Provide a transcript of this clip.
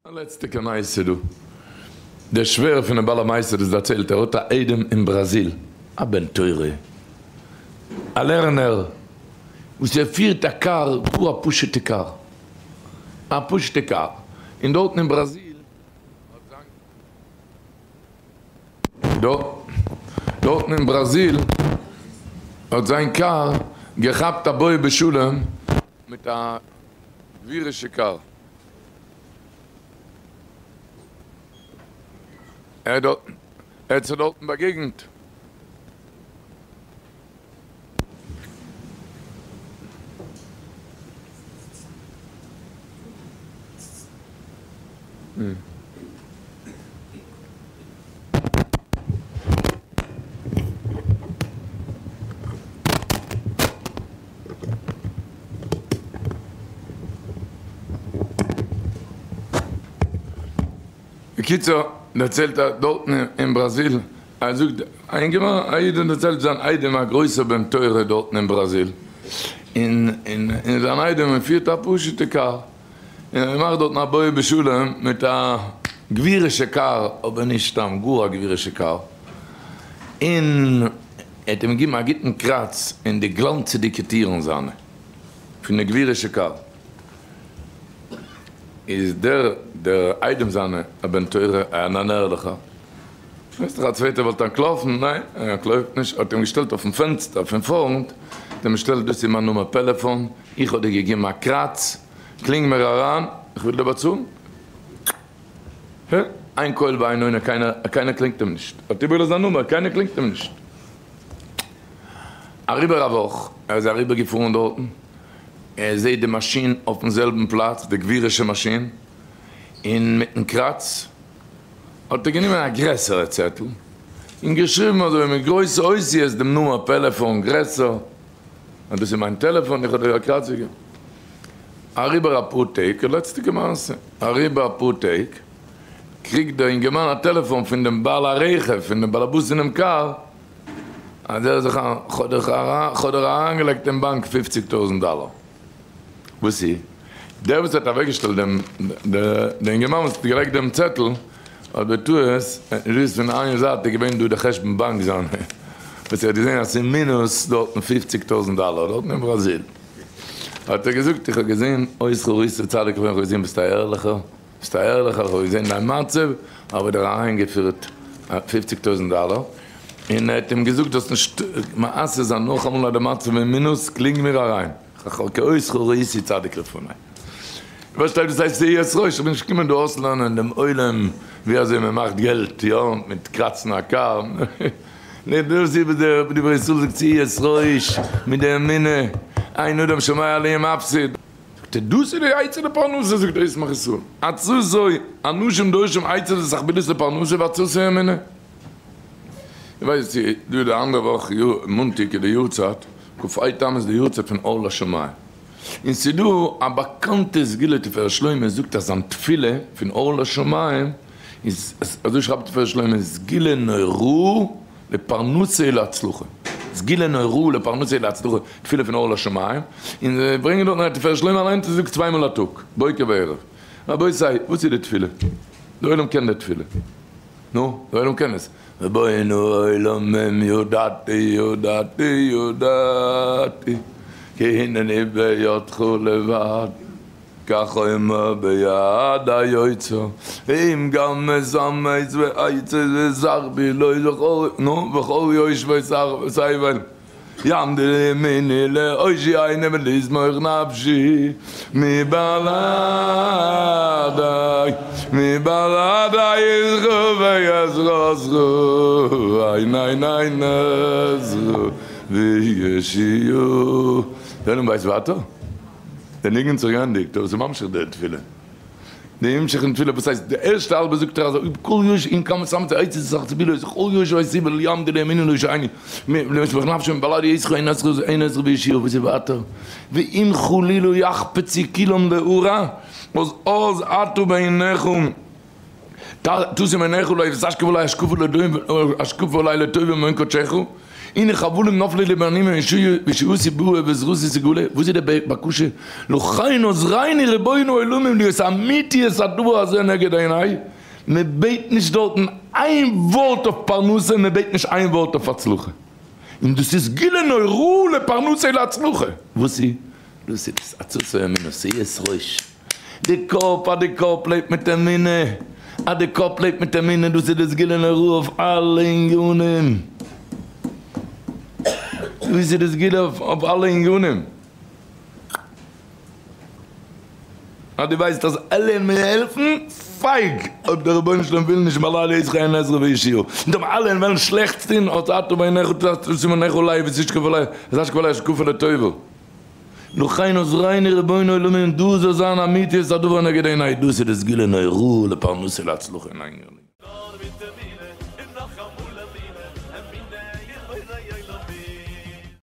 א לעצטיגע מעשה דא. דער שווער פונעם בעל המעשה דאס דערציילט, ער האט א איידעם אין בראזיל, א בן תורה, א לערנער, וואס ער פירט א קאר, גאר א פשוטע קאר, א פשוטע קאר, און דארטן אין בראזיל האט זיין. דארטן אין בראזיל האט זיין קאר געכאפט א בואי בשלום מיט א גבירישע קאר. ער האט זיך דארטן באגעגנט. בקיצור, דערציילט ער דארטן אין בראזיל, ער זאגט, א אינגערמאן, א איד האט דערציילט זיין איידעם א גרויסער בן תורה דארטן אין בראזיל, און און זיין איידעם פירט א פשוטע קאר, און ער מאכט דארטן א בואי בשלום מיט א גבירישע קאר, אבער נישט סתם, גאר א גבירישע קאר, און ער האט אים געגעבן א גוטן קראץ אין די גלאנצעדיגע טירן זיינע, פון די גבירישע קאר. איז דער דער איידעם זיינע א בן תורה אן אן ערליכער? ווייסט דאך א צווייטער וואלט אנטלאפן, ניין ער אנטלויפט נישט, האט אים געשטעלט אויפן פענסטער פון פארנט, האט אים געשטעלט דאס איז מיין נומער פעלעפאן, איך האב דיר געגעבן א קראץ, קלינג מיר אריין, איך וויל דיר באצאלן. הע, אין קול ואין עונה, קיינער קיינער קלינגט אים נישט, האט איבערגעלאזט זיין נומער, קיינער קלינגט אים נישט. אריבער א וואך, ער איז אריבער געפארן דארטן, ער זעט די מאשין אויפן זעלבן פלאץ, די גבירישע מאשין, און מיטן קראץ האט ער גענומען א גרעסערע צעטל, און געשריבן אזוי מיט גרויסע אותיות דעם נומער פעלעפאן גרעסער, אז דאס איז מיין טעלעפאן, איך האב דיר א קראץ געגעבן. אריבער אפאר טעג, לעצטיגע מעשה, אריבער אפאר טעג, קריגט דער אינגערמאן א טעלעפאן פון דעם בעל הרכב, פון דעם באלעבאס אינעם קאר, אז ער האט זיך כ'האב דיר אריינגעלייגט אין באנק פופציג טויזנט דאלער. וואס איז? דער וואס האט אוועקגעשטעלט דעם, דער אינגערמאן וואס האט געלייגט דעם צעטל, האט בטעות, ער האט נישט געוואוסט פון איין זייט איז געווען דא די חשבון באנק זיינע, וואס ער האט געזען אז ס'איז מינוס דארטן פופציג טויזנט דאלער דארטן אין בראזיל, האט ער געזאגט איך האב געזען אותך ראיתי צדיק איך האב געזען ביסט א ערליכער, ביסט א ערליכער, איך האב געזען דיין מצב, האב איך דיר אריינגעפירט פופציג טויזנט דאלער, און ער האט אים געזאגט זאלסט נישט מהסס זיין נאכאמאל אז די מצב איז מינוס, קלינג מיר אריין, כי אותך ראיתי צדיק לפני. פארשטייט וואס הייסט שאיית ראש, איך בין נישט געקומען דא אויסלערנען דעם עולם ווי אזוי מען מאכט געלט, יא, מיט קראצן א קאר, נישט דאס איז וואס דער דברי ישראל זאגט שאיית ראש מיט די אמונה, אין אדם שומע עליהם מפסיד. זאגט ער, דאס איז די עצה לפרנסה, זאגט דער ישמח ישראל, עצתו אנשים דורשים עצות ותחבולות לפרנסה ועצתו אמונה. איך ווייס צו דא די אנדערע וואך מאנטאג איז די יארצייט, כ"ה תמוז די יארצייט פון אור לשמים, און ס'איז דא א באקאנטע סגולה תפארת שלמה זאגט אז זיין תפילה פון אור לשמים איז, אזוי שרייבט תפארת שלמה, סגולה נוראה לפרנסה ולהצלחה, סגולה נוראה לפרנסה ולהצלחה, תפילה פון אור לשמים, און זיי ברענגען דארטן אז תפארת שלמה אליינס זאגט צוויי מאל א טאג, בוקר וערב. רבותי, וואס איז די תפילה? די עולם קען די תפילה. נו, די עולם קען עס. רבונו עולמים ידעתי ידעתי ידעתי כי הנני בידך לבד כך אומר ביד היוצר ואם גם אתאמץ ואצא ותחבולות וכל נו וכל יושבי תבל יעמדו לימיני להושיעני ולשמוח נפשי מבלעדי מבלעדי עזרך ועזרתך עיני נעזרו ויושיעו. דער עולם ווייסט ווייטער? דער ניגון האט זיך געענדיגט אבער ס'איז ממשיך די תפילה. די המשך אין תפילה וואס הייסט די ערשטע האלבע זאגט ער אז אויב כל יוש אין כמה סמ צ עצות סך צבילות איז כל יוש אוי סיבל ים די לימינו לא ישעני למשפח נפשו מבלעד ישכו אין עזרא אין עזרא וישיעו וואס איז ווייטער ואם חלילה יחפצו כולם לאורה אז אז עטו בעיניך תשים עיניך לא יבששקו ולא ישקפו לדוב השקפה עלי לטובה ממעון קדשך. הנה חבלים נפלו לי בין עינים וישועתי באה ועזרתי תגלה, וואס איז די בקשה? לכן עזרני רבון העולמים להיות אמיתי את הדבר הזה נגד עיני, מען בעט נישט דארטן איין ווארט אויף פרנסה, מען בעט נישט איין ווארט אויף הצלחה, און דאס איז סגולה נוראה לפרנסה ולהצלחה, וואס איז דאס? איז עצתו אמונה, שאו את ראש, די קאפ, אז די קאפ לעבט מיט אמונה, אז די קאפ לעבט מיט אמונה, דאס איז די סגולה נוראה אויף אלע ענינים, דאס איז די סגולה אויף אלע ענינים. אז דו ווייסט אז אלע וועלן מיר העלפן, פייג! אויב דער רבונו של עולם וויל נישט בלילה איז אין עזרה וישועה, און טאמער אלע וועלן שלעכטס טון, אז אתה בעיניך תשים עיניך עלי ותשקף עלי ותשקף עלי השקפה לטובה. לכן עזרני רבון העולמים דא זאל זיין אמיתיות הדבר נגד עיני, דאס איז די סגולה נוראה לפרנסה להצלחה אין ענינים.